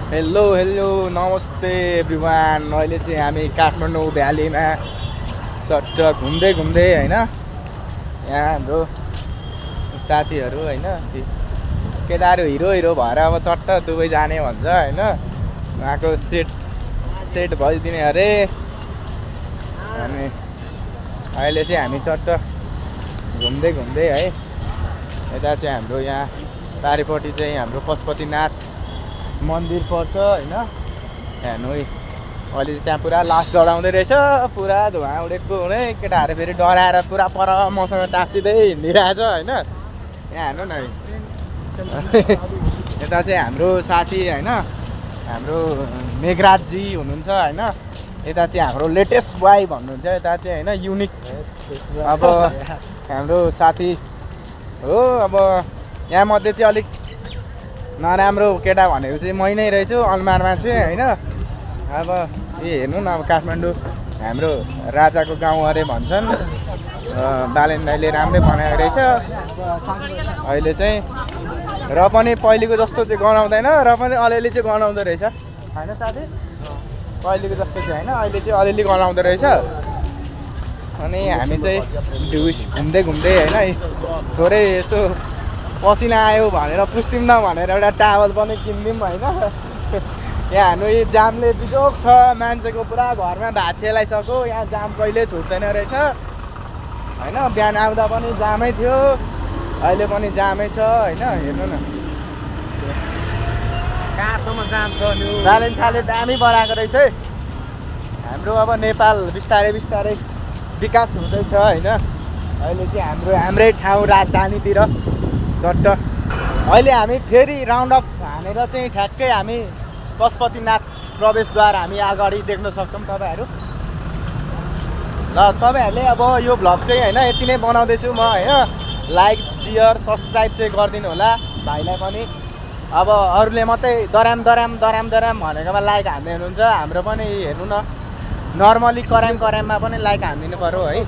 Hello hello नमस्ते everyone. अहिले चाहिँ हामी काठमाडौँ भ्यालीमा सट्ट घुम्दै घुम्दै होइन, यहाँ हाम्रो साथीहरू होइन, केटाहरू हिरो हिरो भएर अब चट्ट दुबई जाने भन्छ होइन। उहाँको सेट भइदिने अरे। अनि अहिले चाहिँ हामी चट्ट घुम्दै घुम्दै है, यता चाहिँ हाम्रो यहाँ पारिपट्टि चाहिँ हाम्रो पशुपतिनाथ मन्दिर पर्छ होइन। हेर्नु अहिले त्यहाँ पुरा लास डढाउँदै रहेछ, पुरा धुवा उडेको हुने, केटाहरू फेरि डराएर पुरा पर मसँग टाँसिँदै हिँडिरहेछ होइन। यहाँ हेर्नु न यता चाहिँ हाम्रो साथी होइन, हाम्रो मेघराजजी हुनुहुन्छ होइन। यता चाहिँ हाम्रो लेटेस्ट बोय भन्नुहुन्छ, यता चाहिँ होइन युनिक अब हाम्रो साथी हो। अब यहाँ मध्ये चाहिँ अलिक नराम्रो केटा भनेको चाहिँ मै नै रहेछु अनुहारमा चाहिँ होइन। अब हेर्नु न, अब काठमाडौँ हाम्रो राजाको गाउँ अरे भन्छन्। बालेन दाइले राम्रै बनाएको रहेछ अहिले चाहिँ, र पनि पहिलेको जस्तो चाहिँ गनाउँदैन, र पनि अलिअलि चाहिँ गनाउँदो रहेछ होइन साथी। पहिलेको जस्तो चाहिँ होइन, अहिले चाहिँ अलिअलि गनाउँदो रहेछ। अनि हामी चाहिँ घुम्दै घुम्दै होइन, थोरै यसो पसिना आयो भनेर पुस्दिउँ न भनेर एउटा टावल पनि किनिदिउँ होइन। यहाँ हाम्रो यो जामले बिजोग छ, मान्छेको पुरा घरमा भात सेलाइसक्यो। यहाँ जाम कहिले छुट्दैन रहेछ होइन। बिहान आउँदा पनि जामै थियो, अहिले पनि जामै छ होइन। हेर्नु न कहाँसम्म जाम छ नि, ब्यालेन्सले दामी बनाएको रहेछ है हाम्रो। अब नेपाल बिस्तारै बिस्तारै विकास हुँदैछ होइन। अहिले चाहिँ हाम्रै ठाउँ राजधानीतिर चट्ट अहिले हामी फेरि राउन्ड अफ हानेर चाहिँ ठ्याक्कै हामी पशुपतिनाथ प्रवेशद्वार हामी अगाडि देख्न सक्छौँ तपाईँहरू। ल तपाईँहरूले अब यो भ्लग चाहिँ होइन यति नै बनाउँदैछु म होइन। लाइक सेयर सब्सक्राइब चाहिँ गरिदिनु होला भाइलाई पनि। अब अरूले मात्रै दराम दराम दराम दराम भनेकोमा लाइक हान्दै हुनुहुन्छ, हाम्रो पनि हेर्नु न नर्मली कराममा पनि लाइक हानिदिनु पऱ्यो है।